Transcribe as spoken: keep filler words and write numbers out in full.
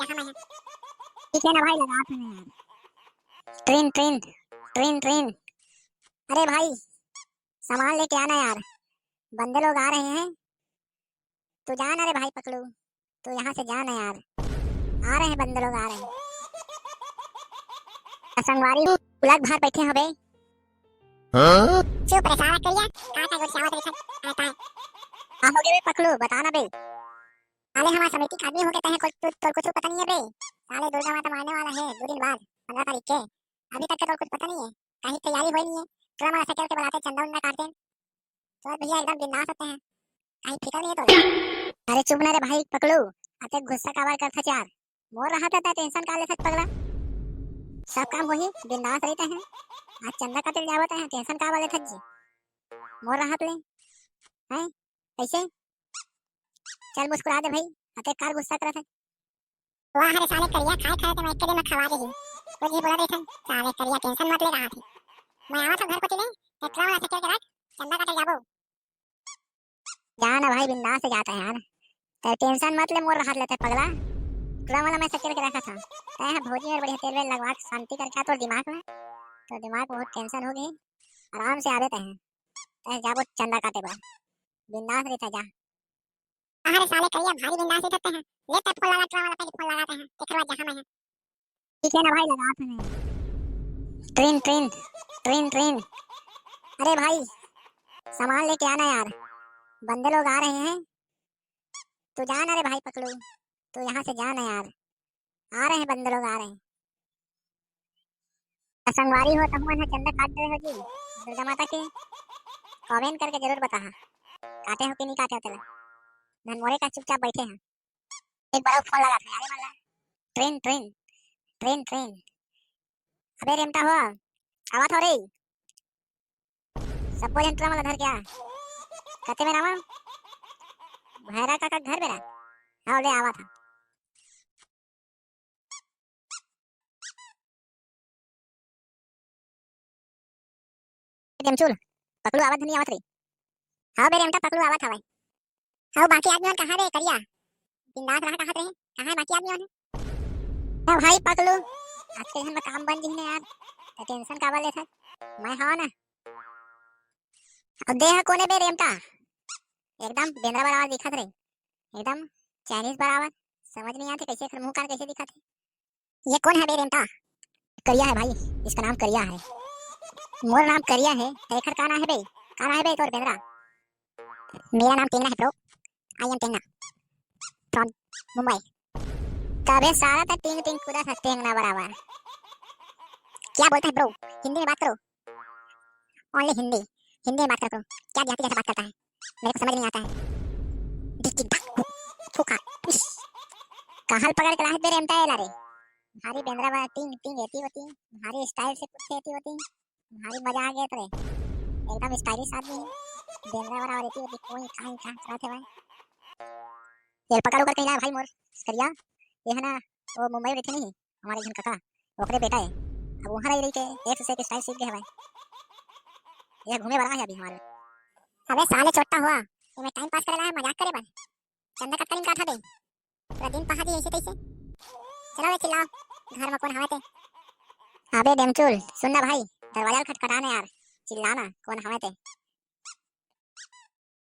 ठीक है ना भाई, लगा था ना यार। Train, train, train, train. अरे भाई, सामान लेके आना यार, बंदे लोग आ रहे हैं। तू जा ना रे भाई पकलू, तू यहाँ से जा ना यार, आ रहे हैं बंदे लोग, आ रहे हैं। संगवारी, उलट भार बैठे हो बे। हाँ? चुप रे साला करिया, कहाँ का गुस्सा मत दिखा, आता है। हाँ हो गए बे पकलू, बता ना बे। साले हमारे समिति का आदमी हो गए हैं, कुछ, तोर कुछ पता नहीं है बे। साले दुर्गा माता मारने वाला है दो दिन बाद, पंद्रह तारीख के। अभी तक के तो कुछ पता नहीं है, कहीं तैयारी हुई नहीं है। क्लव वाला शक्ल के बुलाते, चंदा उंदा काटते हैं। तो भैया एकदम बिंदास होते हैं, कहीं फिकर नहीं है तो। अरे चुप ना रे भाई पकलू, अते गुस्सा काबर करथस यार? मोर रहत ले टेंशन का लेथस पगला, सब काम होही, बिंदास रहिते हैं। आज चंदा काटे जावत है, टेंशन काबर लेथस जी? मोर रहत ले हैं, कैसे? चल मुस्कुरा दे भाई, अते कार गुस्सा करत है। वाह रे साले करिया, खाए खाए ते मैं एक दिन में खवा देही। कुछ भी बोला देथन, साले करिया टेंशन मत ले कहा थी। मैं आवा था घर को चले, ते क्लव वाला शक्ल के रख, चंदा काटे जाबो। जा ना भाई, बिंदास से जाता है यार, ते टेंशन मत ले, मोर रहत ले ते पगला। क्लव वाला मैं शक्ल के रखा था, ते है भौजी और बढ़िया तेल वेल लगवा के शांति करके आ तोर दिमाग में, तो दिमाग बहुत टेंशन हो गई, आराम से आ देते हैं। ते जाबो चंदा काटे बर, बिंदास रहता जा। अरे साले करिया भारी बिंदास ही करते हैं। ले तब फोन लगा, ट्रैवल पे फोन लगाते हैं, तेकर बाद जहाँ मैं है। ठीक है ना भाई, लगा था मैं। Train, train, train, train. अरे भाई, सामान लेके आना यार, बंदे लोग आ रहे हैं। तू जा ना रे भाई पकलू, तू यहाँ से जा ना यार, आ रहे हैं बंदे लोग, आ रहे हैं। संगवारी हो, तहु मन ह चंदा काट डरे हो जी दुर्गा माता के? कमेंट करके जरूर बताहा, काटे हो कि नहीं काटे हो तेला। धन मोरे का चुपचाप बैठे हैं। एक बार फोन लगा था यार, वाला ट्रेन, ट्रेन, ट्रेन, ट्रेन। अबे रेमटा हो, आवा था रे। सब्बो झन ट्रैवल धर के आ। कते में रामा? भैरा काका घर बेरा। हाँ, ले आवा था। डेमचुल, पकलू आवत धनी आवत रे। हाँ बे रेमटा, पकलू आवत हवय। हाँ, बाकी आदमी मन कहाँ रे करिया? बिंदास रहा कहत रहे, कहाँ है बाकी आदमी मन? हाँ भाई पकलू, आज के दिन में काम बन जिही ने यार, तो टेंशन काबर लेथस? मैं हाँ ना। अब देह कोने बे रेमटा, एकदम बेंदरा बराबर दिखत रहे, एकदम चाइनीज बराबर। समझ नहीं आते कैसे एकर मुंह कान कैसे दिखत है। ये कौन है बे रेमटा? करिया है भाई, इसका नाम करिया है। मोर नाम करिया है, तो एकर का नाम है बे? का नाम है बे तोर बेंदरा? मेरा नाम टेंगना है bro, I am टेंगना from मुंबई। तबे सारा तो टिंग टिंग कूदा था टेंगना बराबर। क्या बोलता है bro? हिंदी में बात करो। Only हिंदी, हिंदी में बात करो। क्या जाति जैसा बात करता है, मेरे को समझ नहीं आता है। डिक डिक डाक, फूका, इश। कहल पकड़ के लाहत बे रेमटा एला रे। भारी बेंदरा बा, टिंग टिंग एती होती, भारी स्टाइल से कुछ एती होती, भारी मजा आ गया रे। एकदम स्टाइलिश आदमी है। बेंदरा वाला और एती होती, कोई कहाँ कहाँ चलाते भाई। ये पकड़ उकर कहीं ना भाई मोर, करिया। ये है ना, वो मुंबई में बैठे नहीं, हमारे एक झन कका, ओकरे बेटा है। अब वहाँ रही रही के एक से एक स्टाइल सीख गए हवय। ये घूमे वाला है अभी हमारे। अबे साले चोट्टा हुआ, ये मैं टाइम पास करे ला है, मजाक करे बर। चंदा कतका दिन काट हटे, पूरा दिन पहाड़ी ऐसे तैसे। चलो बे चिल्लाओ, घर में कौन हवे ते? अबे डेमचुल, सुन ना भाई, दरवाजा खटखटाना यार, चिल्लाना कौन हवे ते।